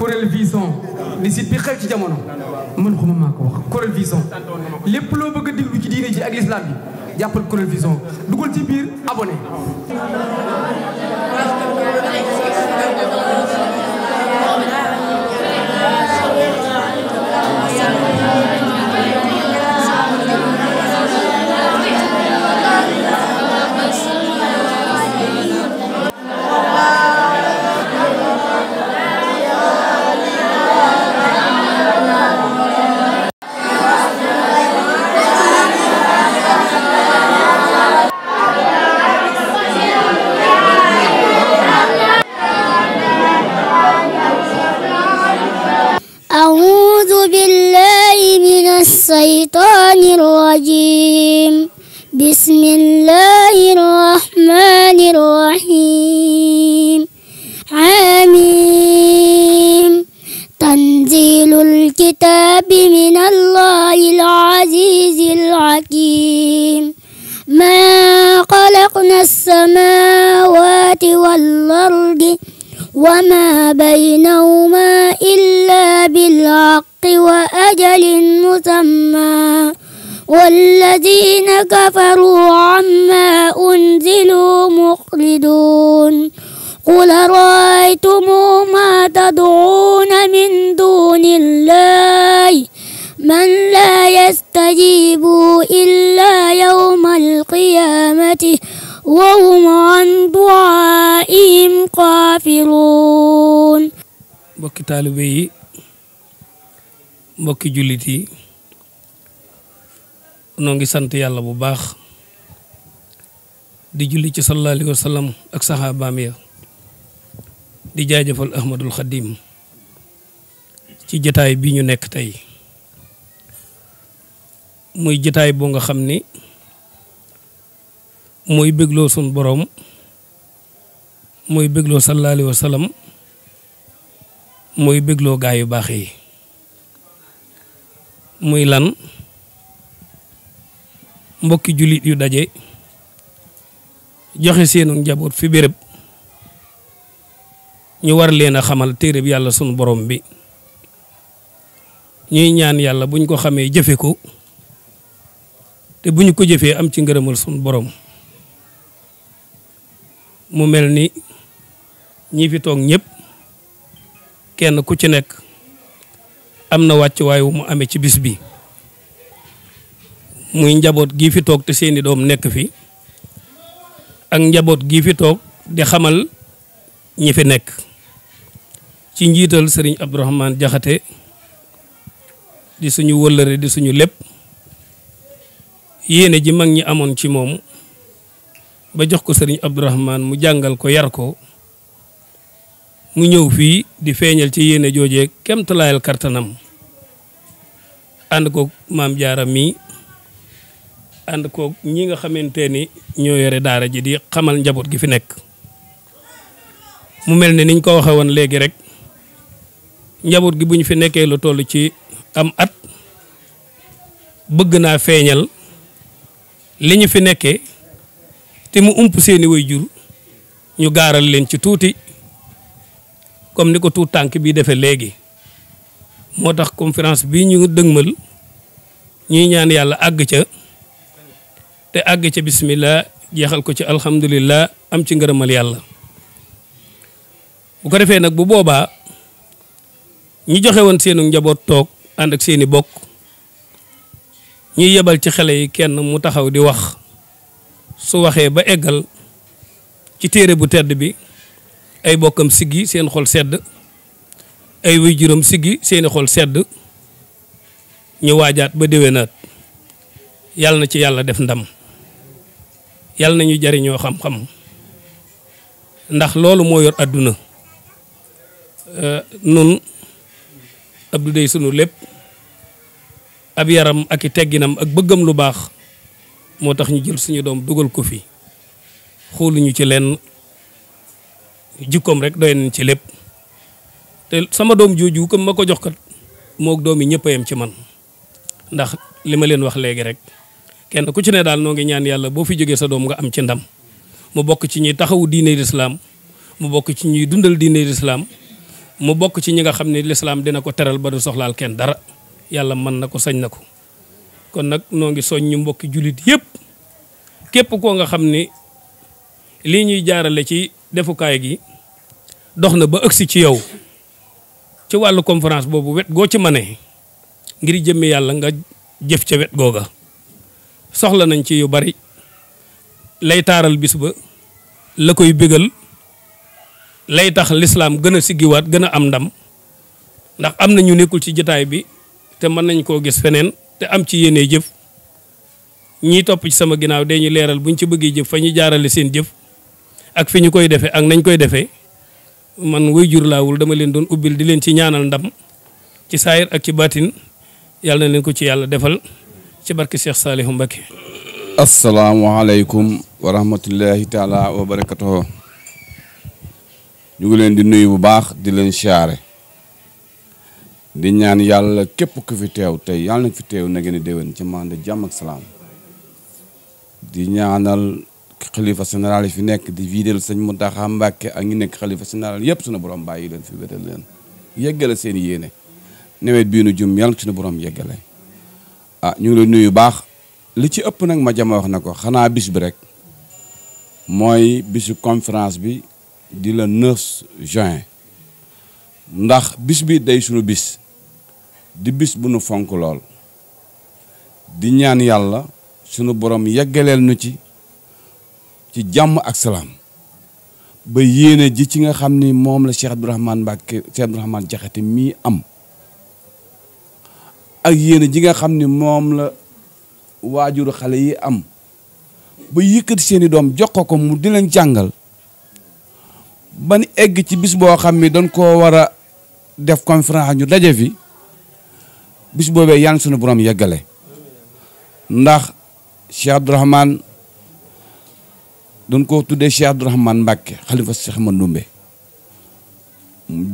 Kourel Vision di site bi xew ci jamono man xuma maa ko wax Kourel Vision lépp loo bëgg a déglu ci diine ji ak l'islam bi jàppal Kourel Vision dugal ci biir abonné. الشيطان الرجيم بسم الله الرحمن الرحيم حميم تنزيل الكتاب من الله العزيز الحكيم ما خلقنا السماوات والأرض وما بينهما إلا بالحق وأجل مسمى والذين كفروا عما أنزلوا مخلدون قل رأيتم ما تدعون من دون الله من لا يستجيب إلا يوم القيامة وهم عن دعائهم غافلون. mbokki taalibe yi mbokki jullit yi noo ngi sant yàlla bu baax di julli ci sallallahu alayhi wa sallam ak saxaabaam ya di jaajëfal Ahmadul Xadim ci jotaay bi ñu nekk tey muy jotaay boo nga xam ni mooy bégloo sun borom mooy bégloo sallallahu alayhi wa sallam mooy bégloo gaa yu baax yi muy lan mbokki jullit yu daje joxe seenu njaboot fi béréb ñu war leen a xamal téere bi yàlla sunu borom bi ñuy ñaan yàlla buñ ko xamee jëfe ko te bu ñu ko jëfee am ci ngërëmal sunu borom mu mel ni ñi fi toog ñëpp kenn ku ci nekk am na wàccuwaay wu mu amee ci bis bi muy njaboot gii fi toog te seeni doom nekk fi ak njaboot gii fi toog di xamal ñi fi nekk ci njiital sëriñ Abdourahmane Jaxate di suñu wëllëre di suñu lépp yéene ji mag ñi amoon ci moom ba jox ko sëriñ Abdourahmane mu jàngal ko yar ko mu ñëw fii di feeñal ci yéene joojee kemtalaayal kartanam ànd ko maam Jaara mi ànd ko ñi nga xamante ni ñoo yore daara ji di xamal njaboot gi fi nekk mu mel ne niñ ko waxe woon léegi rek njaboot gi bu ñu fi nekkee lu toll ci am at bëgg naa feeñal li ñu fi nekkee te mu ump seeni waajur ñu gaaral leen ci tuuti comme ni ko tuut tànk bi defee léegi moo tax conférence bi ñu dëgmal ñuy ñaan yàlla àgg ca te àgg ca bismillah jeexal ko ci alhamdulillah am ci ngërëmal yàlla bu ko defee nag bu boobaa ñi joxe woon seenu njaboot toog ànd ak seeni bokk ñuy yebal ci xale yi kenn mu taxaw di wax su waxee ba eggal ci téere bu tedd bi ay bokkam siggi seen xol sedd ay waajuram siggi seeni xol sedd ñu waajaat ba déwénaat yàlla na ci yàlla def ndam yàlla na ñu jariñoo xam-xam ndax loolu moo yor àdduna nun Abdou dey sunu lépp ab yaram ak i tegginam ak bëggam lu baax moo tax ñu jël suñu doom dugal ko fi xooluñu ci leen jikkoom rek doy nañ ci lépp te sama doom jooju comme ma ko jox kat moog doom yi ñëpp a yem ci man ndax li ma leen wax léegi rek kenn ku ci ne daal noo ngi ñaan yàlla boo fi jógee sa doom nga am ci ndam mu bokk ci ñuy taxawu diine lislaam mu bokk ci ñuy dundal diine lislaam mu bokk ci ñi nga xam ne lislaam dina ko teral ba du soxlaal kenn dara yàlla mën na ko sañ na ko kon nag noo ngi soñ ñu mbokki jullit yépp képp koo nga xam ni lii ñuy jaarale ci defukaay gi dox na ba ëgsi ci yow ci wàllu conférence boobu wet goo ci mënee ngir jëmmi yàlla nga jëf ca wet googa soxla nañ ci yu bari lay taaral bis ba la koy bégal lay tax lislaam gën a siggiwaat gën a am ndam ndax am na ñu nekkul ci jotaay bi te mën nañ koo gis feneen te am ci yéene jëf ñiy topp ci sama ginnaaw dañuy leeral buñ ci bëggee jëf fa ñu jaarale seen jëf ak fi ñu koy defee ak nañ koy defee man way jur laawul dama leen doon ubbil di leen ci ñaanal ndam ci saayir ak ci baatin yàlla na leen ko ci yàlla defal ci barke Cheikh Saliou Mbacké. asalaamaaleykum wa rahmatullahi taala wa barakatuhu. ñu ngi leen di nuyu bu baax di leen siyaare di ñaan yàlla képp ku fi teew tey yàlla na fi teew na ngeen di déwén ci mande jàmm ak salaam di ñaanal xalifa général yi fi nekk di vidéo sëñ Mountakha Mbacké ak ñu nekk xalifa général yëpp suñu borom bàyyi leen fi wétal leen yeggale seen yéene nawet bii nu jum yàlla suñu borom yeggale ñu ngi leen nuyu baax li ci ëpp nag ma jama wax na ko xanaa bis bi rek mooy bisu conférence bi di le 9 juin ndax bis bi day sunu bis di bis bu nu fonk lool di ñaan yàlla sunu borom yeggaleel nu ci jàmm ak salaam ba yéene ji ci nga xam ni moom la Cheikh Abdourahmane Mbacké Cheikh Abdourahmane Diakhaté mii am ak yéene ji nga xam ni moom la waajuru xale yi am ba yëkkati seeni doom jox ko mu di leen jàngal ba ni egg ci bis boo xam ni dañ koo war a def conférence ñu daje fi bis boobee yaan sunu borom yeggale ndax Cheikh Abdourahmane doon ko tuddee Cheikh Abdourahmane Mbacké xalifa Cheikh Mandoumbe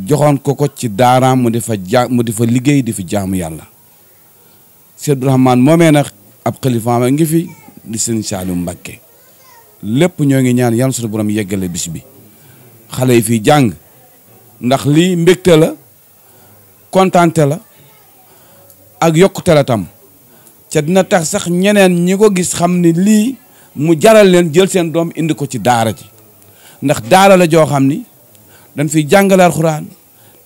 joxoon ko ci daaraam mu di fa liggéey di fi jaamu yàlla Cheikh Abdourahmane moomee nag ab xalifaam a ngi fi di sëñ Saliou Mbacké lépp ñoo ngi ñaan yàlla sunu borom yeggale bis bi xale yi fii jàng ndax lii mbégte la kontaante la ak yokkute la tam ca dina tax sax ñeneen ñi ko gis xam ni lii mu jaral leen jël seen doom indi ko ci daara ji ndax daara la joo xam ni dañ fiy jàngale alxuraan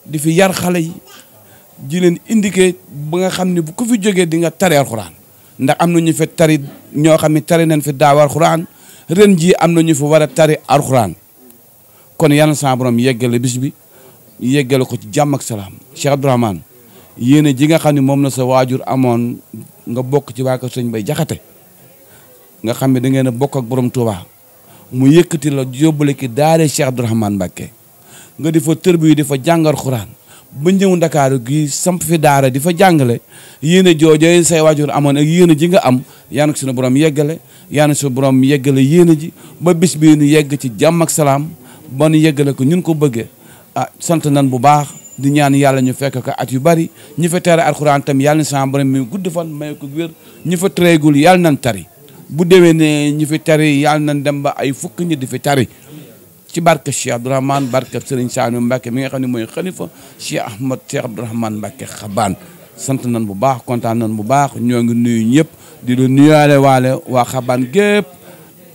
di fi yar xale yi ji leen indiqué ba nga xam ni bu ko fi jógee di nga tari alxuraan ndax am na ñu fi tari ñoo xam ni tari nañ fi daaw alxuraan ren jii am na ñu fi war a tari alxuraan kon yàlla sa borom yeggale bis bi yeggale ko ci jàmm ak salaam Cheikh Abdourahmane yéene ji nga xam ne moom la sa waajur amoon nga bokk ci waa kër sëñ Bay Jaxate nga xam ne da ngeen a bokk ak borom Touba mu yëkkati la yóbbale ki daare Cheikh Abdourahmane Mbacké nga di fa tërbi yi di fa jàngal xuraan ba ñëw Ndakaaru gi samp fi daara di fa jàngale yéene joojo say waajur amoon ak yéene ji nga am yaa nag suñu borom yeggale yaa nag suñu borom yeggale yéene ji ba bis bii nu yegg ci jàmm ak salaam ba nu yeggale ko ñun ko bëggee sant nan bu baax di ñaan yàlla ñu fekk ko at yu bari ñi fa tere alxuraan tam yàlla na sama borom mi gudd fan may ko wér ñi fa tereegul yàlla nañ tari bu déwee ne ñi fi tari yàlla nañ dem ba ay fukk ñi di fi tari ci barke Cheikh Abdourahmane barke Serigne Saliou Mbacké mi nga xam ne mooy xalifa Cheikh Abdourahmane Mbacké Xabaan sant nan bu baax kontaan nan bu baax ñoo ngi nuyu ñëpp di la nuyaale waale waa Xabaan gépp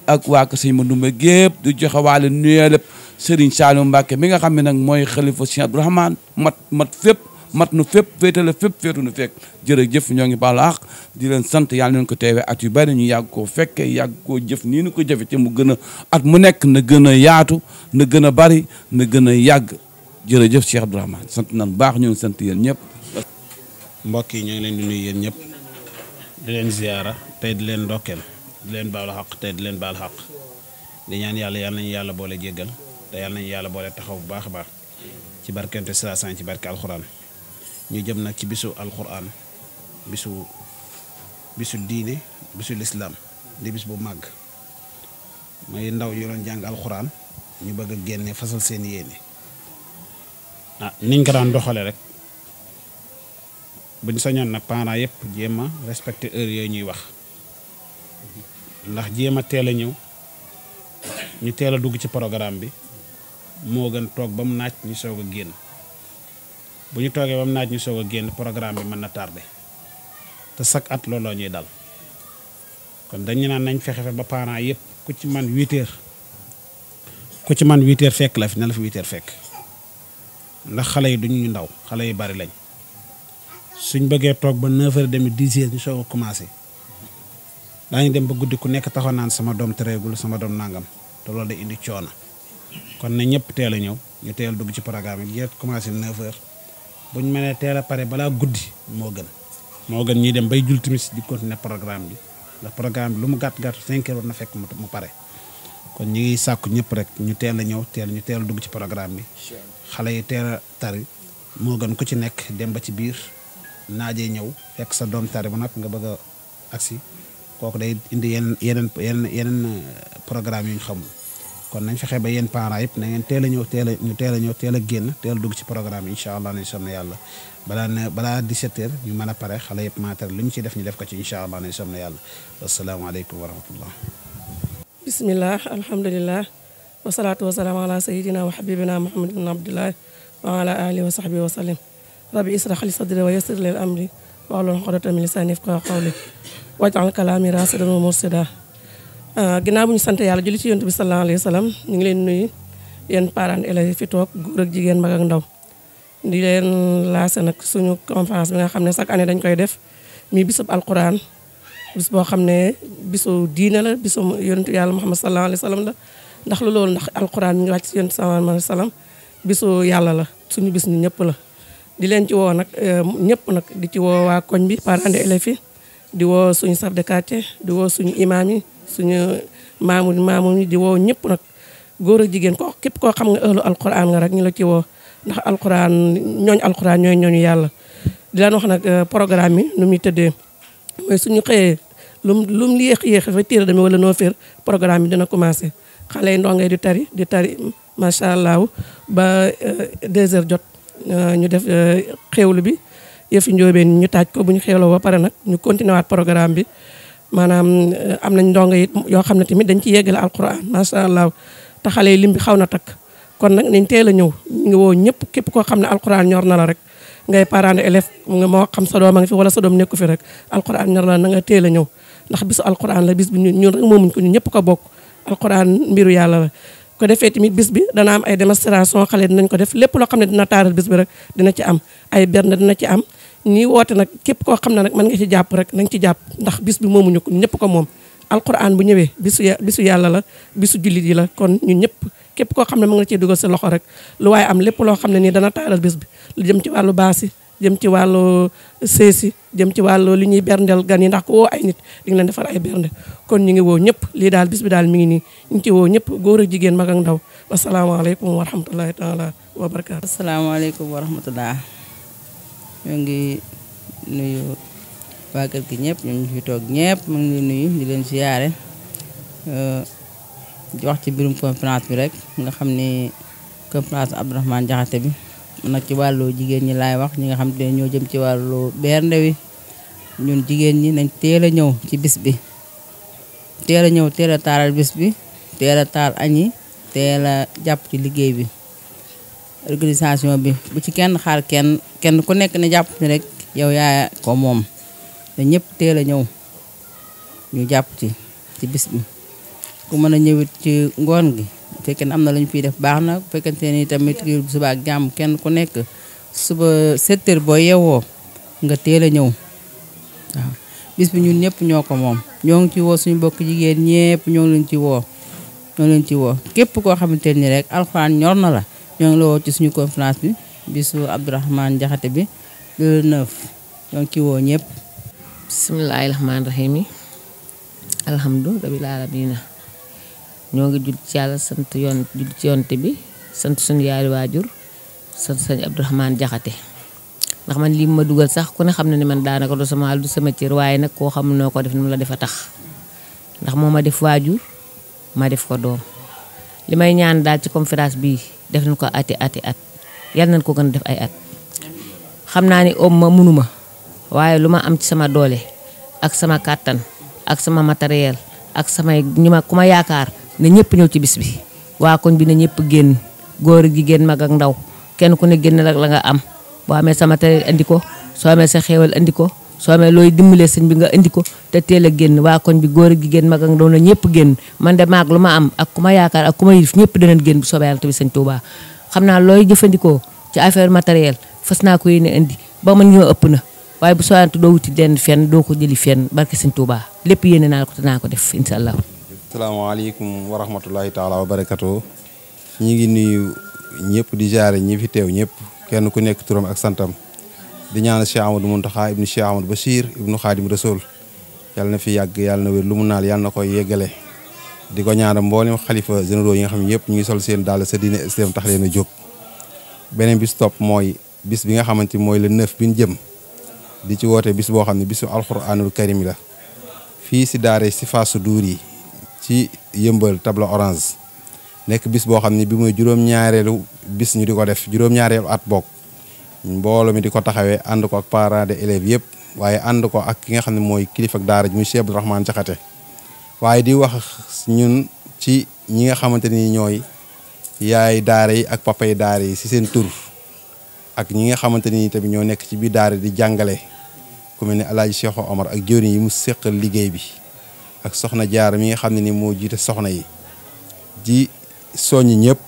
ak waa ko sëñ Mandoumbe gépp di joxe waale nuyaale Serigne Saliou Mbacké mi nga xam ne nag mooy xalifa Cheikh Abdourahmane mat fépp mat nu fépp féetale fépp féetu nu fekk jërëjëf ñoo ngi baalu àq di leen sant yàlla nañ ko teewee at yu bari ñu yàgg koo fekkee yàgg koo jëf nii nu ko jëfe te mu gën a at mu nekk na gën a yaatu na gën a bari na gën a yàgg jërëjëf Cheikh Abdourahmane sant nan baax ñu ngi sant yéen ñëpp. mbokk yi ñoo ngi leen di nuyu yéen ñëpp di leen ziyaara tey di leen ndokkeel di leen baalu xaq tey di leen baal xaq di ñaan yàlla nañu yàlla boole jéggal te yàlla nañu yàlla boole taxaw bu baax a baax ci barkente silaasan ci barke alxuraan ñu jëm nag ci bisu alxuraan bisu diine bisu lislaam di bis bu màgg mooy ndaw yu doon jàng alxuraan ñu bëgg a génne fasal seen yéene niñ ko daan doxale rek buñ sañoon nag parents yëpp jéem a respecté heure yooyu ñuy wax ndax jéem a teel a ñëw ñu teel a dugg ci programme bi moo gën toog ba mu naaj ñu soog a génn bu ñu toogee ba mu naaj ñu soog a génn programme bi mën na tardé te chaque at looloo ñuy dal kon dañu naan nañ fexe ba parents yëpp ku ci man 8h fekk la fi na la fi 8h fekk ndax xale yi duñu ñu ndaw xale yi bari lañ suñ bëggee toog ba 9h30 10h ñu soog a commencé daañu dem ba guddi ku nekk taxaw naan sama doom tereegul sama doom nangam te loolu day indi coono kon ne ñëpp teel a ñëw ñu teel dugg ci programme bi yéen commencé 9h bu ñu mënee teel a pare balaa guddi moo gën ñuy dem bay jul timis di continuer programme bi ndax programme bi lu mu gàtt 5h war na fekk mu pare kon ñu ngi sàkku ñëpp rek ñu teel a ñëw ñu teel a dugg ci programme bi xale yi teel a tari moo gën ku ci nekk dem ba ci biir naajee ñëw fekk sa doom tari ba nag nga bëgg a agsi kooku day indi yeneen programme yu ñu xamul kon nañ fexe ba yéen parents yëpp na ngeen teel a ñëw teel a génn teel a dugg ci programme yi incha allah nañ som na yàlla balaa 17h ñu mën a pare xale yëpp maatar lu ñu ci def ñu def ko ci incha allah nañ som na yàlla asalaamaaleykum wa rahmatullah bismillah alhamdulillah wasalaatu wasalaamu ala sayidina wa habibina muhammad ibn abdullah wa ala alihi wa sahbihi wa sallim rabbi israh li sadri wa yassir li amri wahlul uqdatan min lisani yafqahu qawli waj'al kalami rasidan wa mursida ginnaaw bu ñu sant yàlla julli ci yonent bi sallallahu alayhi wa sallam ñu ngi leen nuyu yéen parents élèves fi toog góor ak jigéen mag ak ndaw di leen laase nag suñu conférence bi nga xam ne chaque année dañ koy def mi bisub alquran bis boo xam ne bisu diine la bisu yonent yàlla muhammad sallallahu alayhi wa sallam la ndax lu loolu ndax alquran mi ngi wàcc ci yonent sallallahu alayhi wa sallam bisu yàlla la suñu bis ñu ñëpp la di leen ci woo nag ñëpp nag di ci woo waa koñ bi parents élèves yi di woo suñu chef de quartier di woo suñu imam yi suñu maamu yi di woo ñëpp nag góor ak jigéen ko képp koo xam nga ëllu alquran nga rek ñu la ci woo ndax alquran ñooy ñooñu yàlla di leen wax nag programme bi nu muy tëddee mooy suñu xëyee lum yéex fa téere dami wala noo féer programme bi dina commencé xale yi ndongay di tari macha allah ba 2h jot ñu def xewlu bi yëfi njóobeen ñu taaj ko bu ñu xewloo ba pare nag ñu continué waat programme bi maanaam am nañ ndongo yi yoo xam ne tamit dañ ci yeggale alquran macha allah te xale yi lim bi xaw na takk kon nag nañ teel a ñëw ñu ngi woo ñëpp képp koo xam ne alquran ñor na la rek ngay parent élève nga moo xam sa doom a ngi fi wala sa doom nekku fi rek alquran ñor na nga teel a ñëw ndax bisu alquran la bis bi ñun rek moomuñ ko ñun ñëpp ko bokk alquran mbiru yàlla la ko defee tamit bis bi dana am ay démonstration xale dinañ ko def lépp loo xam ne dina taaral bis bi rek dina ci am ay berne dina ci am ñi woote nag képp koo xam ne nag mën nga ci jàpp rek nañ ci jàpp ndax bis bi moomuñu ko ñëpp ko moom alquran bu ñëwee bisu yàlla la bisu jullit yi la kon ñun ñëpp képp koo xam ne mën nga ciy dugal sa loxo rek lu waaye am lépp loo xam ne nii dana taaral bis bi lu jëm ci wàllu baasi jëm ci wàllu seesi jëm ci wàllu li ñuy berndeel gan yi ndax ko woo ay nit di nga leen defar ay bernde kon ñu ngi woo ñëpp lii daal bis bi daal mi ngi nii ñu ngi ci woo ñëpp góor ak jigéen mag ak ndaw wasalaamaaleykum wa rahmatullahi taala wa barakaatu. asalaamaaleykum wa rahmatullah ñoo ngi nuyu waa kër gi ñëpp ñu fi toog ñëpp mu ngi nuyu di leen siyaare di wax ci mbirum conférence bi rek nga xam ni conférence Abdourahmane Diakhaté bi nag ci wàllu jigéen ñi laay wax ñi nga xam ne ñoo jëm ci wàllu bernde wi ñun jigéen ñi nañ teel a ñëw ci bis bi teel a ñëw teel a taaral bis bi teel a taal añi teel a jàpp ci liggéey bi organisation bi bu ci kenn xaar kenn ku nekk ne jàpp ci rek yow yaa ko moom te ñëpp teel a ñëw ñu jàpp ci bis bi ku mën a ñëwit ci ngoon gi bu fekkee ne am na lu ñu fiy def baax na bu fekkente ni tamit suba ak jàmm kenn ku nekk suba 7h boo yeewoo nga teel a ñëw waaw bis bi ñun ñëpp ñoo ko moom ñoo ngi ci woo suñu bokk jigéen ñëpp ñoo ngi leen ci woo képp koo xamante ni rek alxuraan ñor na la ñoo ngi la woo ci suñu conférence bi bisu Abdourahmane Diakhaté bi le 9 ñoo ngi ci woo ñëpp. bismillaahi rahmaani rahiim alhamdu rabbil aalamiina ñoo ngi judd ci yàlla sant judd ci yonte bi sant suñu yaari waajur sant sëñ Abdourahmane Diakhaté ndax man lii ma dugal sax ku ne xam na ne man daanaka du sama cër waaye nag koo xam noo ko def ni mu la defa tax ndax moo ma def waajur ma def ko doom li may ñaan daal ci conférence bii def nañ ko at yal nañ ko gën a def ay at xam naa ni ma mënuma waaye lu ma am ci sama doole ak sama kàttan ak sama matériel ak samay ku ma yaakaar ne ñëpp ñëw ci bis bi waa koñ bi ne ñëpp génn góor ak jigéen mag ak ndaw kenn ku ne génn rek la nga am boo amee sa matériel indi ko soo amee sa xéewal indi ko soo amee looy dimbalee sëñ bi nga indi ko te teel a génn waa koñ bi góor ak jigéen mag ak ndaw na ñëpp génn man de maag lu ma am ak ku ma yaakaar ak ku ma yilif ñëpp danañ génn bu soobee yàlla tamit sëñ Touba xam naa looy jëfandikoo ci affaire matériel fas naa ko yéene indi ba man ñoo ëpp na waaye bu soobee doo wuti den fenn doo ko jëli fenn barke sëñ Touba lépp yéene naa ko te naa ko def incha allah. asalaamaaleykum wa rahmatulahi taala wa barakatu ñi ngi nuyu ñëpp di jaare ñi fi teew ñëpp kenn ku nekk turam ak santam di ñaanal Cheikh Amadou Mountakha ibnu Cheikh Amadou Bachir ibnu Khadim Rasoul yàlla na fi yàgg yàlla na wér lu mu naal yàlla na koy yeggale di ko ñaanal mboolem xalifa généraux yi nga xam ne yëpp ñu ngi sol seen daal sa diine islam tax leen a jóg. beneen bis topp mooy bis bi nga xamante ni mooy le 9 bi ñu jëm di ci woote bis boo xam ne bisu alxuraanul karim la fii si daare si Fass Duur yi ci yëmbal tableau orange nekk bis boo xam ne bi mooy juróom-ñaareelu bis ñu di ko def juróom-ñaareelu at bokk mbooloo mi di ko taxawee ànd ko ak parents d'élèves yëpp waaye ànd ko ak ki nga xam ne mooy kilifa ak daara ji muy Cheikh Abdourahmane Jaxate waaye di wax ñun ci ñi nga xamante ni ñooy yaay daara yi ak papay daara yi si seen tur ak ñi nga xamante ni tamit ñoo nekk ci biir daara di jàngale ku mel ne Alaaji Cheikh Omar ak jëwriñ yi mu seqal liggéey bi ak soxna Jaara mi nga xam ne ni moo jiite soxna yi di soññ ñëpp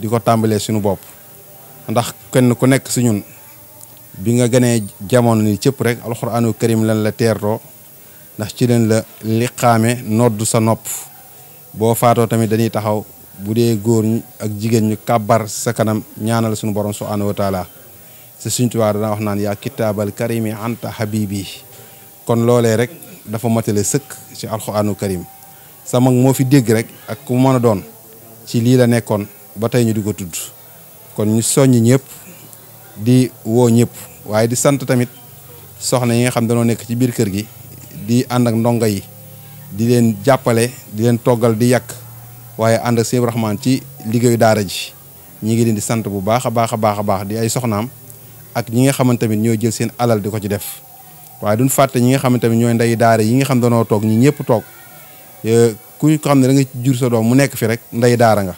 di ko tàmbalee suñu bopp ndax kenn ku nekk si ñun bi nga gënee jamono ni cëpp rek alxuraanu karim lan la teertoo ndax ci leen la liqaame noddu sa nopp boo faatoo tamit dañuy taxaw bu dee góor ñi ak jigéen ñu kàbbar sa kanam ñaanal suñu borom subhaanahu wa taala si suñ tubaab dana wax naan yaa kitaabal karimi anta habibi kon loolee rek dafa matale sëkk ci alxuraanu karim sa mag moo fi dégg rek ak ku mën a doon ci lii la nekkoon ba tey ñu di ko tudd kon ñu soññ ñëpp di woo ñëpp waaye di sant tamit soxna yi nga xam dañoo nekk ci biir kër gi di ànd ak ndongo yi di leen jàppale di leen toggal di yàq waaye ànd ak Sëñ Rahmaan ci liggéeyu daara ji ñi ngi leen di sant bu baax a baax a baax a baax di ay soxnaam ak ñi nga xamante tamit ñoo jël seen alal di ko ci def waaye duñ fàtte ñi nga xamante tamit ñooy ndey daara yi nga xam danoo toog ñi ñëpp toog ku ko xam ne da nga jur sa doom mu nekk fi rek ndey daara nga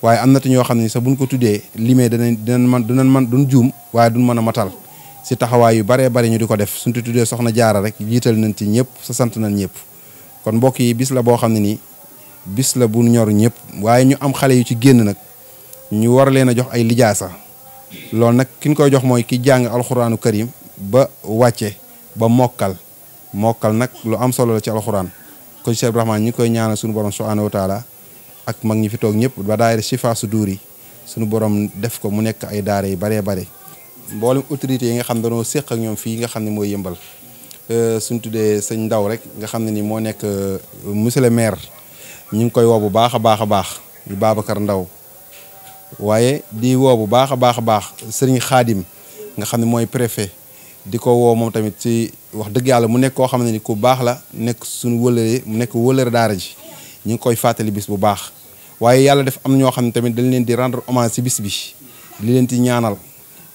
waaye am na te ñoo xam ne sax buñ ko tuddee limee duñ juum waaye duñ mën a matal si taxawaay yu baree bari ñu di ko def suñ tuddee soxna jaara rek jiital nañ ci ñëpp sa sant nañ ñëpp kon mbokk yi bis la boo xam ne nii bis la bu ñor ñëpp waaye ñu am xale yu ci génn nag ñu war leen a jox ay lijaasa loolu nag ki ñu koy jox mooy ki jàng alxuraanu karim ba wàcce ba mokkal nag lu am solo la ci alxuraan kon Cheikh Ibrahima ñi ngi koy ñaanal suñu borom subhanahu wa taala ak mag ñi fi toog ñëpp ba daayira si Fass Duur yi suñu borom def ko mu nekk ay daara yi baree bare mboolem autorités yi nga xam dañoo séq ak ñoom fii nga xam ne mooy yëmbal suñ tuddee sëñ Ndaw rek nga xam ne ni moo nekk monsieur le maire ñu ngi koy woo bu baax a baax a baax di Babacar Ndaw waaye di woo bu baax a baax a baax sëriñ Xaadim nga xam ne mooy préfet di ko woo moom tamit ci wax dëgg yàlla mu nekk koo xam ne ni ku baax la nekk suñu wëlëre mu nekk wëlëre daara ji ñu ngi koy fàttali bis bu baax waaye yàlla def am ñoo xam ne tamit dañ leen di rendre hommage ci bis bi li leen di ñaanal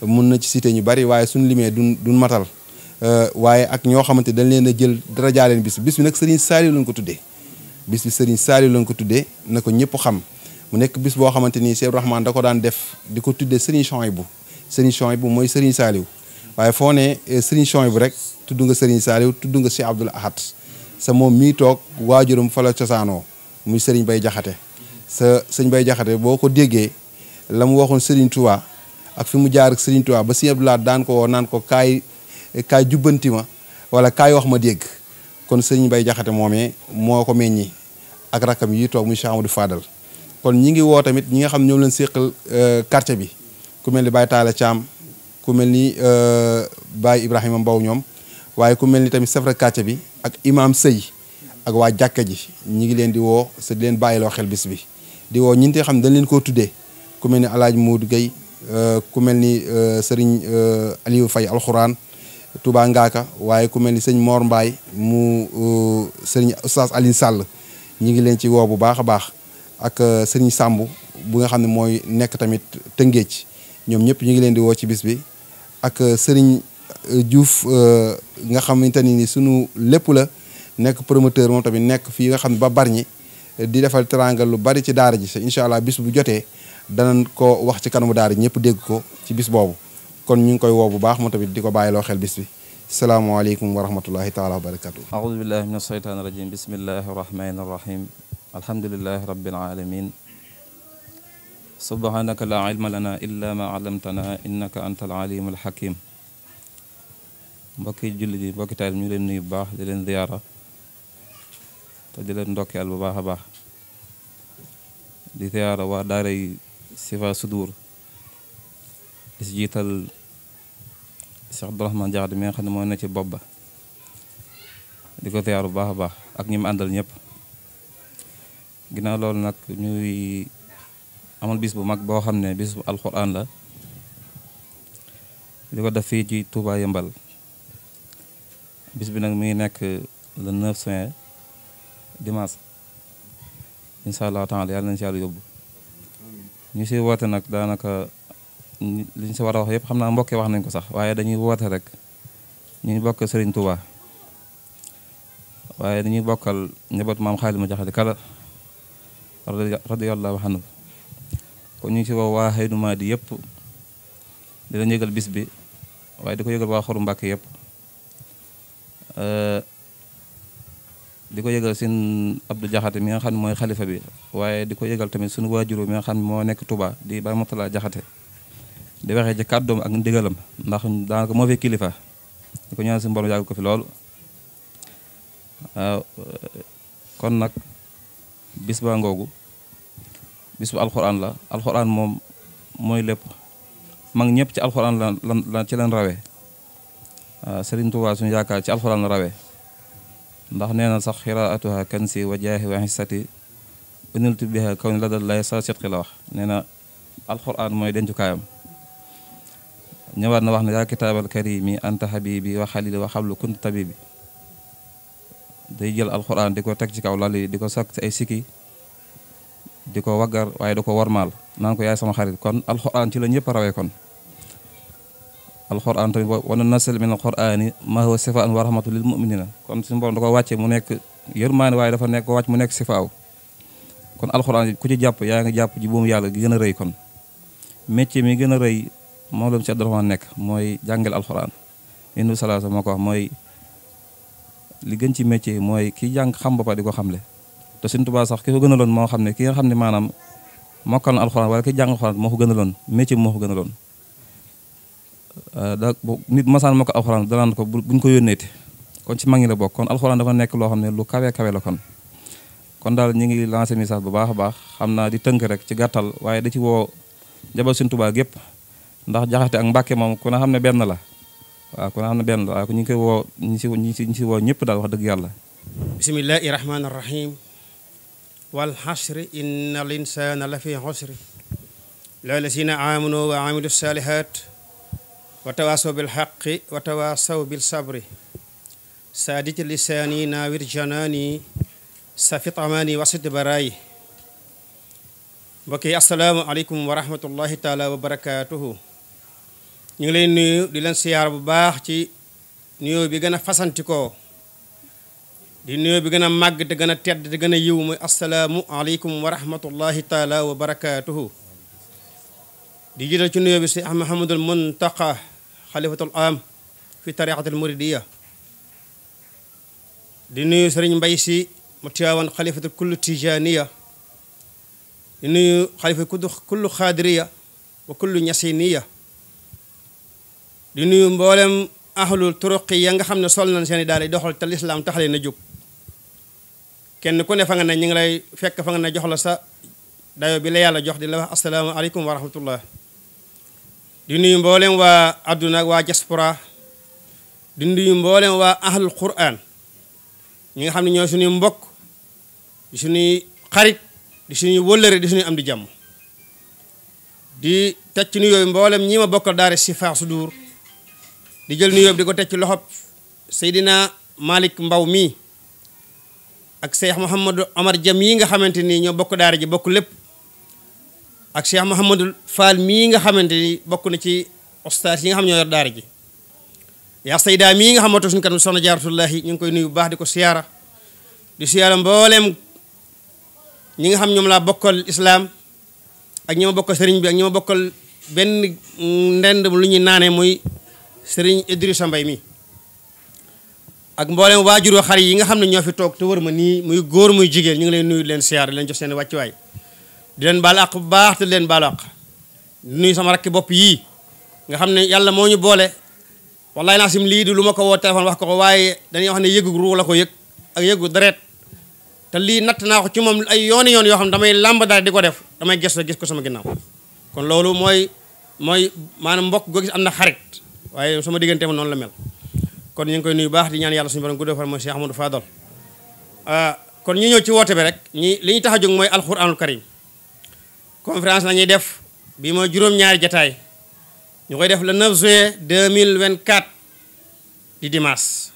mun na ci cité ñu bari waaye suñu limee duñ matal waaye ak ñoo xamante dañ leen a jël dara jaaleen bis bi nag Serigne Saliou lañ ko tuddee bis bi Serigne Saliou lañ ko tuddee na ko ñëpp xam mu nekk bis boo xamante ni Cheikh Rahman da ko daan def di ko tuddee Serigne Chouaïbou mooy Serigne Saliou waaye foo ne Serigne Chouaïbou rek tudd nga Serigne Saliou tudd nga Cheikh Abdoul Ahad sa moom mii toog waajuram fa la cosaanoo muy Serigne Bay Jaxate sa sëñ Bay Jaxate boo ko déggee la mu waxoon Serigne Touba ak fi mu jaar ak Serigne Touba ba Serigne Abdoul Ahad daan ko woo naan ko kaay jubbanti ma wala kaay wax ma dégg kon Serigne Bay Jaxate moomee moo ko meññi ak rakam yi toog muy Cheikh Amadou Fadal kon ñi ngi woo tamit ñi nga xam ñoom leen séqal quartier bi ku mel ni Baye Talla Thiam ku mel ni Baye Ibrahima Mbow ñoom waaye ku mel ni tamit safra quartier bi ak imam Sëy ak waa jàkka ji ñi ngi leen di woo sa di leen bàyyiloo xel bis bi di woo ñi nga xam dañ leen koo tuddee ku mel ni Alaaji Modou Gueye ku mel ni Serigne Aliou Faye alxuraan Touba Ngaaka waaye ku mel ni sëñ Mor Mbaye mu Serigne Oustaz Aline Sall ñi ngi leen ci woo bu baax a baax ak Serigne Samb bu nga xam ne mooy nekk tamit Tëngéej ñoom ñëpp ñu ngi leen di woo ci bis bi ak Serigne Diouf nga xamante ni sunu lépp la nekk promoteur moom tamit nekk fii nga xam ne ba Bargny di defal teranga lu bari ci daara ji sa incha allah bis bu jotee danañ ko wax ci kanamu daara ji ñëpp dégg ko ci bis boobu kon ñu ngi koy woo bu baax moom tamit di ko bàyyiloo xel bis bi. salaamaaleykum wa rahmatullahi taala wa barakatu. aoudu billahi min asheytaani rajim bismillahi rahmani rahim alhamdulilahi rabbil alamin subhanaka la ilma lana illa ma allamtana innaka anta al alimul hakim. mbokki jullit yi mbokki taal ñu ngi leen nuyu bu baax di leen ziyaara te di leen ndokkeel bu baax a baax di ziyaara waa daaray Sifa Sudur di si jiital Cheikh Abdourahmane Diakhaté mi nga xam ne moo ne ci bopp ba di ko ziyaara bu baax a baax ak ñi mu àndal ñëpp. ginnaaw loolu nag ñuy amal bis bu mag boo xam ne bis bu alxuraan la di ko def fii ci Touba Yëmbal. bis bi nag mi ngi nekk le 9 juin dimanche incha allah taala yàlla nañ si yàlla yóbbu ñu si woote nag daanaka liñ si war a wax yëpp xam naa mbokk wax nañ ko sax waaye dañuy woote rek ñu bokk Serigne Touba waaye dañuy bokkal njaboot maam Xaalima Jaxate Kala radiyallahu anhu kon ñu ngi si woo waa Xaynu Maadi yëpp di la yëgal bis bi waaye di ko yëgal waa Xoru Mbàkke yëpp. di ko yëgal seen Abdou Jaxate mi nga xam ne mooy xalifa bi waaye di ko yëgal tamit suñu waajur mi nga xam ne moo nekk Touba di Baye Moutala Jaxate di waxee ci kàddoom ak ndigalam ndax daanaka moo fi kilifa di ko ñaan suñu borom yàggal ko fi loolu. waaw kon nag bis ba ngoogu bis bu alxuraan la alxuraan moom mooy lépp mag ñëpp ci alxuraan la ci leen rawee. waaw Serigne Touba suñu yaakaar ci alxuraan la rawee ndax nee na sax xiraatuha kansi wa jaahi wa xissati uniltu biha kaw ni la dal lay sa setqi la wax nee na alxuraan mooy dencukaayam. ñëwaat na wax ne yaa kitaabal karimi anta habibi wa xalili wa xablu kuntu tabibi day jël alxuraan di ko teg ci kaw lal yi di ko sakk ci ay sikki di ko waggar waaye da ko warmaal naan ko yaay sama xarit kon alxuraan ci la ñëpp rawee kon. alxuraan tamit wa nazzil min alxuraani maa huwa sifaan wa rahmatu lil muminina kon suñu borom da ko wàcce mu nekk yërmaane waaye dafa nekk wàcc mu nekk sifaaw kon alxuraan ku ci jàpp yaa ngi jàpp ji buumu yàlla gi gën a rëy kon métier mi gën a rëy moom la mu ci Abdourahmane nekk mooy jàngale alxuraan indi salaasa moo ko wax mooy li gën ci métier mooy ki jàng xam ba pare di ko xamle te Sëriñ Tuubaa sax ki ko gënaloon moo xam ne ki nga xam ne maanaam mokkal na alxuraan wala ki jàng alxuraan moo ko gënaloon métier moo ko gënaloon nit masaan moo ko alxuraan danaan ko buñ ko yónneeti kon ci mag ñi la bokk kon alxuraan dafa nekk loo xam ne lu kawe kawe la kon daal ñu ngi lancé message bu baax a baax xam naa di tënk rek ci gàttal waaye da ci woo jabal Sëriñ Tuubaa gépp ndax Jaxate ak Mbàkke moom ku ne xam ne benn la waaw ku ne xam ne benn la waaye ñu ngi koy woo ñi si woo ñëpp daal wax dëgg yàlla. bismillahi rahmaani rahim wal xasri inna al insana la fi xusri la lazina amanu wa amilu salihat wa tawaasaw bil xaqi wa tawaasaw bil sabri saaditi lisaani naawir janaani safit amaani wasit baraayi mbokk yi asalaamu aleykum wa rahmatullahi taala wa barakaatuhu ñu ngi leen nuyu di leen siyaar bu baax ci nuyoo bi gën a fasantikoo di nuyoo bi gën a màgg te gën a tedd te gën a yiw muy asalaamu aleykum wa rahmatullahi taala wa barakaatuhu di jiital ci nuyoo bi si Muhammadul Muntaqa xalifatul am fi tariqatul muridiya di nuyu sëriñ Mbay Si mu Tiwaawan xalifatul kullu tijaniya di nuyu xalifa kullu xaadiriya wa kullu ñasiniya di nuyu mboolem ahlul turuqi ya nga xam ne sol nañ seeni daal di doxal te lislaam taxalee na jóg kenn ku ne fa nga ne ñu ngi lay fekk fa nga ne jox la sa dayo bi la yàlla jox di la wax assalaamu aleykum wa rahmatullah di nuyu mboolem waa adduna ak waa diaspora di nuyu mboolem waa ahlul quran ñi nga xam ne ñoo suñuy mbokk di suñuy xarit di suñuy wëllëre di suñuy am di jàmm di teg ci nuyoo mboolem ñi ma bokkal daara Sifa Sudur di jël nuyoo di ko teg ci loxob Seydina Malick Mbaw mii ak Cheikh Mouhamadou Omar Jam yi nga xamante ni ñoo bokk daara ji bokk lépp ak Cheikh Mouhamadou Fall mii nga xamante ni bokk na ci ustaas yi nga xam ñoo yor daara ji yaa Seyda mii nga xamante suñu kanam soxna Jaaratullahi ñu ngi koy nuyu bu baax di ko siyaara di siyaara mboolem ñi nga xam ñoom laa bokkal islaam ak ñi ma bokkal sëriñ bi ak ñi ma bokkal benn ndend lu ñuy naanee muy Serigne Idrissa Mbaye mi ak mboolem waajuroo xar yi nga xam ne ñoo fi toog te wër ma nii muy góor muy jigéen ñu ngi leen nuyu leen siyaar di leen jox seen wàccuwaay di leen baal àq bu baax te di leen baal àq nuyu sama rakki bopp yii nga xam ne yàlla moo ñu boole wallaay naa sim lii di lu ma ko woo téléphone wax ko waaye dañuy wax ne yëgu ruu la ko yëg ak yëgu deret te lii natt naa ko ci moom ay yooni yoon yoo xam ne damay làmb dara di ko def damay gëstu gis ko sama ginnaaw kon loolu mooy maanaam mbokk goo gis am na xarit waaye sama diggante ma noonu la mel kon ñu ngi koy nuyu baax di ñaan yàlla suñu borom guddoo fan mooy Cheikh Ahmadou Fadal kon ñu ñëw ci woote bi rek li ñu tax a jóg mooy alxuraanul karim conférence la ñuy def bii mooy juróom-ñaari jataay ñu koy def le 9 juin 2024 di dimanche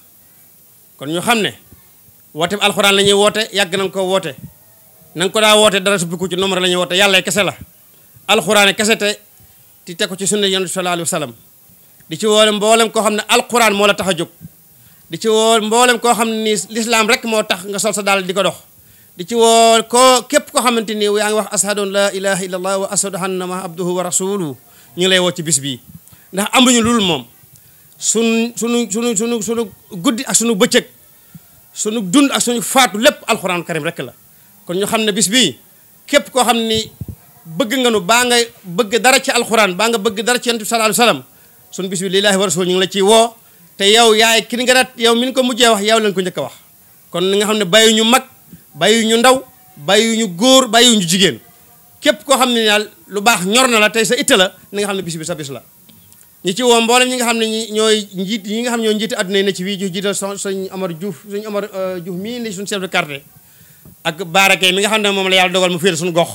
kon ñu xam ne woote bi alxuraan la ñuy woote yàgg nañ ko woote na nga ko daa woote dara suppiku ci nombre la ñuy woote yàlla kese la alxuraan kese te ti teg ko ci sunna yonent sallallahu alayhi wa sallam di ci woo mboolem koo xam ne alxuraan moo la tax a jóg di ci woo mboolem koo xam ne ni lislaam rek moo tax nga sol sa daal di ko dox di ci woo képp koo xamante ni yaa ngi wax ashadu an la ilaha illa allah wa ashadu anna ma abduhu wa rasuluhu ñu ngi lay woo ci bis bii ndax amuñu lul moom sunu guddi ak sunu bëccëg sunu dund ak suñu faatu lépp alxuraan karim rek la kon ñu xam ne bis bii képp koo xam ni bëgg nga nu baa nga bëgg dara ci alxuraan baa nga bëgg dara ci yonent bi sallallahu alayhi wa sallam sunu bis bi lillaahi wa rasul ñu ngi la ciy woo te yow yaay ki nga yow mi ñu ko mujjee wax yow lañ ko njëkk a wax kon ni nga xam ne bàyyi ñu mag bàyyi ñu ndaw bàyyi ñu góor bàyyi ñu jigéen képp koo xam ne daal lu baax ñor na la tey sa itte la ni nga xam ne bis bi sa bis la ñi ci woo mboolem ñi nga xam ne ñooy njiit ñi nga xam ne ñoo njiiti adduna yi ne ci fii jiital sëñ Amar Diouf sëñ Amar Diouf mii ni suñu chef de quartier ak Barake mi nga xam ne moom la yàlla dogal mu féete suñu gox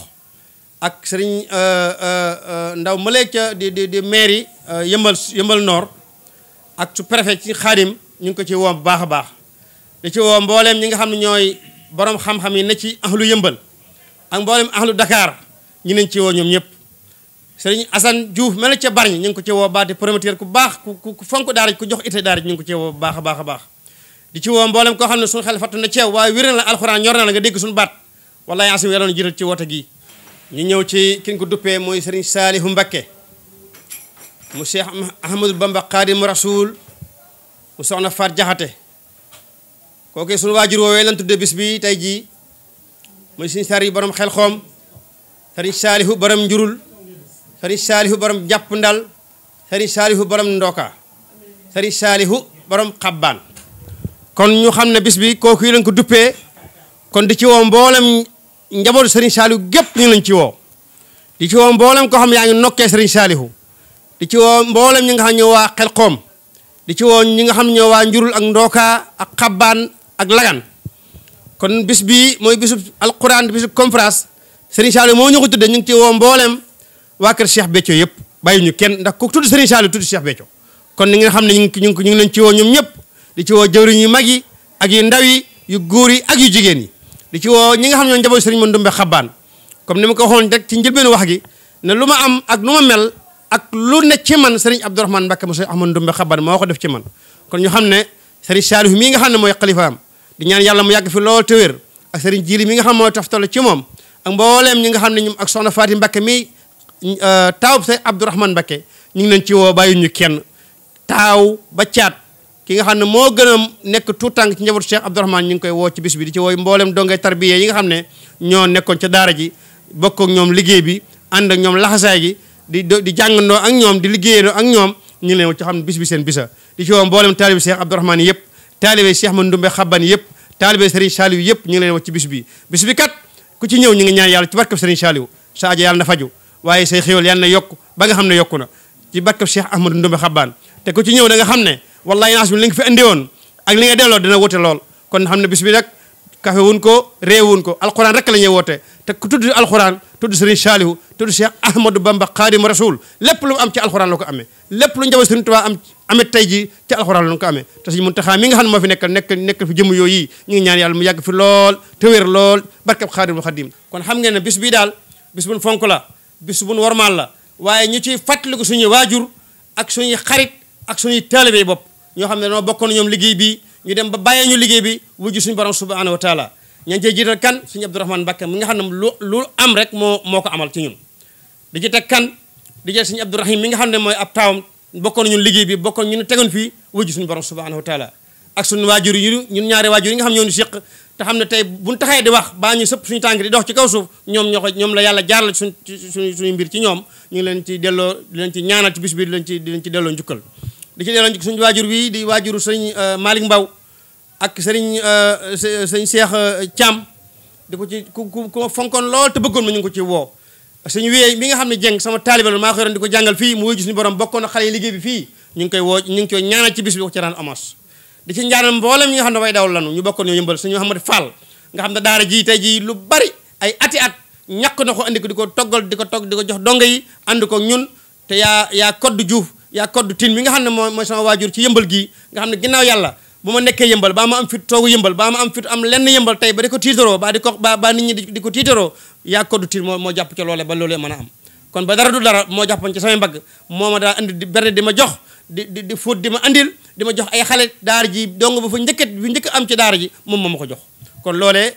ak sëriñ ndaw maleeg ca di maire yi yëmbal nord ak su préfet ci xaadim ñu ngi ko ci woo bu baax a baax di ci woo mbooleem ñi nga xam ne ñooy borom xam-xam yi ne ci ahlu yëmbal ak mbooleem ahlu Dakar ñu nañ ci woo ñoom ñëpp sëriñ Assane Diouf mel na ca Bargny ñu ngi ko ci woo baati promoteur ku baax ku fonk daara ku jox ite daara ñu ngi ko ci woo bu baax a baax a baax di ci woo mboolem koo xam ne suñu xel fattu na ceew waaye wér na la alxuraan ñor na la nga dégg suñu baat wallahi asim yàlla na jiital ci woote gi ñu ñëw ci ki ñu ko duppee mooy sëriñ Saalihu Mbakke mu Cheikh Ahmadou Bamba Xaadimu Rasuul mu soxna Faat Jaxate kooku suñu waajur woowee lan tuddee bis bi tey jii muy sëriñ Saalihu borom xel xoom sëriñ Saalihu borom njurul sëriñ Saalihu borom jàpp ndal sëriñ Saalihu borom ndoka sëriñ Saalihu borom xabbaan kon ñu xam ne bis bi kooku yi lañ ko duppee kon di ci woo mboolem njabootu sëriñ Saalihu gépp ñu lañ ci woo di ci woo mboolem koo xam yaa ngi nokkee sëriñ Saalihu di ci woo mboolem ñi nga xam ñoo waa xel xoom di ci woo ñi nga xam ñoo waa njurul ak ndooka ak xabbaan ak lagan kon bis bi mooy bisu alquran bisu conférence sëriñ Saalihu moo ñu ko tudde ñu ngi ci woo mboolem waa kër Cheikh Béthio yëpp bàyyi ñu kenn ndax ku tudd sëriñ Saalihu tudd Cheikh Béthio kon ni nga xam ne ñu ngi leen ci woo ñoom ñëpp di ci woo jëwriñ yu mag yi ak yu ndaw yi yu góor yi ak yu jigéen yi di ci woo ñi nga xam ne ñoo njaboot sëriñ Mandumbe Xabbaan comme ni ma ko waxoon rek ci njëlbeenu wax gi ne lu ma am ak lu ma mel ak lu ne ci man sëriñ Abdourahmane Mbacké mu sëriñ Ahmadou Ndumbe Xabbaan moo ko def ci man kon ñu xam ne sëriñ Saalihu mii nga xam ne mooy xalifaam di ñaan yàlla mu yàgg fi lool te wér ak sëriñ Jili mi nga xam mooy toftal ci moom ak mbooleem ñi nga xam ne ñoom ak soxna Faati Mbacké mi taawub sëriñ Abdourahmane Mbacké ñu ngi leen ci woo bàyyi ñu kenn taaw ba caat ki nga xam ne moo gën a nekk tout tànk ci njabootu Cheikh Abdourahmane ñu ngi koy woo ci bis bi di ci woo mboolem dongay tarbiye yi nga xam ne ñoo nekkoon ca daara ji bokk ak ñoom liggéey bi ànd ak ñoom laxasaay gi di jàngandoo ak ñoom di liggéeyandoo ak ñoom ñu ngi leen ci xam ne bis bi seen bisa di ci woo mboolem taalibe Cheikh Abdourahmane yëpp taalibe Cheikh Mandumbe Xabbaan yëpp taalibe Serigne Saalihu yëpp ñu ngi leen woo ci bis bi kat ku ci ñëw ñu ngi ñaan yàlla ci barkab Serigne Saalihu sa aajo yàlla na faju waaye say xéwal yàlla na yokk ba nga xam ne yokku na ci barkab Cheikh Ahmadou Ndumbe Xabbaan te ku ci ñëw da nga xam ne wallahi naas bi li nga fi andi woon ak li nga delloo dina wute lool kon xam ne bis bi nag kafe wuñ ko réewuñ ko alxuraan rek la ñuy woote te ku tudd alxuraan tudd Serigne Saalihu tudd Cheikh Ahmadou Bamba Xaadimu Rasuul lépp lu am ci alxuraan la ko amee lépp lu njaboot Serigne Touba am amit tey ji ci alxuraan la ko amee te Serigne Muntaxa mi nga xam ne moo fi nekk fi jëmm yooyu ñu ngi ñaan yàlla mu yàgg fi lool te wér lool barkab Xaadimul Xaadim kon xam ngeen ne bis bii daal bis buñ fonk la bis buñ warmaal la waaye ñu ciy fàttaliku suñuy waajur ak suñuy xarit ak suñuy taalibe bopp ñoo xam ne dañoo bokkoon ñoom liggéey bi ñu dem ba bàyyee ñu liggéey bi wujju suñu borom subhanahu wa taala ña cey jiital kan suñu Abdourahmane Mbacké mi nga xam ne lu am rek moo ko amal ci ñun di ci teg kan di jël sëñ Abdourahim mi nga xam ne mooy ab taawam bokkoon ñun liggéey bi bokkoon ñu tegoon fii wujj suñu borom subhanahu wa taala ak suñu waajur yi ñun ñaari waajur yi nga xam ñoo ñu séq te xam ne tey buñ taxee di wax baa ñu sëpp suñu tànk di dox ci kaw suuf ñoom la yàlla jaaral suñu mbir ci ñoom ñu ngi leen ci delloo di leen ci ñaanal ci bis bi di leen ci delloo njukkal di ci delloo njukkal suñu waajur wi di waajuru sëñ Malick Mbaw ak sëñ Cheikh Thiam di ko ci ku ma fonkoon lool te bëggoon ma ñu ngi ko ci woo suñu wéey mi nga xam ne jeng sama taalibe la maa ko yoroon di ko jàngal fii mu wuyu suñu borom bokkoon na xale yi liggéey bi fii ñu ngi koy woo ñu ngi koy ñaanal ci bis bi ko ci raan hommage di ci ñaanal mboolem ñi nga xam ne way dawal lanu ñu bokkoon ñoo yëmbal suñu Mouhamadou Fall nga xam ne daara ji tey ji lu bari ay ati at ñàkk na ko andi ko di ko toggal di ko jox donga yi ànd ko ñun te yaa koddu Diouf yaa koddu tin mi nga xam ne mooy sama waajur ci yëmbal gii nga xam ne ginnaaw yàlla bu ma nekkee yëmbal baa ma am fit toogu yëmbal baa ma am fit am lenn yëmbal tey ba di ko tiitaroo ba nit ñi di ko tiitaroo yaa koddu tin moo jàpp ci loole ba loolee mën a am kon ba dara du dara moo jàppoon ci samay mbagg moo ma daa andi di berne di ma jox di fóot di ma andil di ma jox ay xale daara ji dong ba fa njëkk am ci daara ji moom moo ma ko jox kon loolee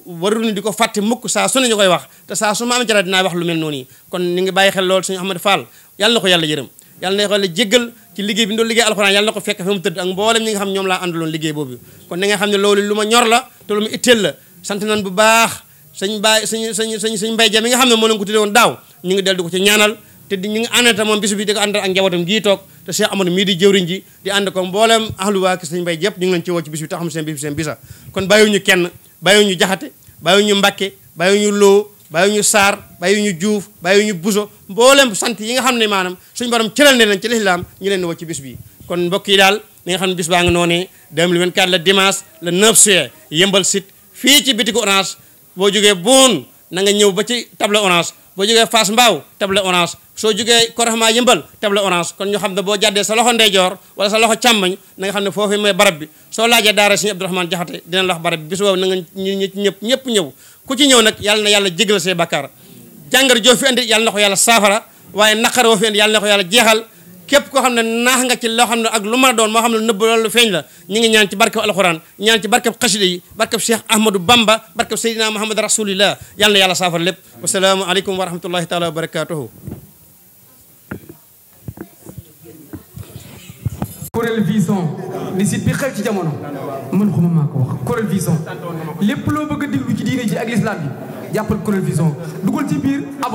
warul ni di ko fàtte mukk saa su ne ñu koy wax te saa su ma am ci dara dinaa wax lu mel noonu yi kon ni ngi bàyyi xel loolu suñu Ahmadou Fall yàlla na ko yàlla yërëm yàlla na ko yàlla jéggal ci liggéey bi doon liggéey alxuraan yàlla na ko fekk fa mu tëdd ak mboolem ñi nga xam ñoom laa àndaloon liggéey boobu kon na nga xam ne loolu lu ma ñor la te lu ma itteel la sant nañ bu baax sëñ Mbay Ja mi nga xam ne moo leen ko tuddee woon daaw ñu ngi del di ko ci ñaanal te ñu ngi àndata moom bisu bi di ko ànd ak njabootam gii toog te Cheikh Amadou mii di jëwriñ ji di ànd ko mboolem ahlu waa sëñ Mbay yëpp ñu ngi leen ci woo ci bis bi te xam seen bis bi seen bisa kon bàyyiwuñu kenn bàyyiwuñu Jaxate bàyyiwuñu Mbakke bàyyiwuñu Loo bàyyiwuñu Saar bàyyiwuñu Juuf bàyyiwuñu Buso mboolem sant yi nga xam ne maanaam suñu borom cëral ne leen ci lislaam ñu leen di woo ci bis bi kon mbokk yi daal li nga xam ne bis baa nga noonee 2024 le dimanche le 9 juillet yëmbal site fii ci bitigu Orange boo jógee Boune na nga ñëw ba ci table Orange boo jógee Fass Mbao table Orange soo jógee Koroxma yëmbal table Orange kon ñu xam ne boo jàddee sa loxo ndeyjoor wala sa loxo càmmoñ na nga xam ne foofu mooy barab bi soo laajee daara Sëñ Abdourahmane Jaxate dinañ la wax barab bi bis boobu na nga ñëpp ñëw ku ci ñëw nag yàlla na yàlla jégal say bakkaar jàngar joo fi andi yàlla na ko yàlla saafara waaye naqar woo fi andi yàlla na ko yàlla jeexal képp koo xam ne naax nga ci loo xam ne ak lu mën a doon moo xam ne nëbb loolu feeñ la ñu ngi ñaan ci barkab alxuraan ñaan ci barkab xasida yi barkab Cheikh Ahmadou Bamba barkab Seydina Muhammad rasulillah yàlla na yàlla saafara lépp wasalaamu aleykum wa rahmatullahi taala wa barakatuhu Corel Vision di site bi xew ci jamono mën xuma maa ko wax Corel Vision lépp loo bëgg a déglu ci diine ji ak l'islam bi jàppal Corel Vision dugal ci biir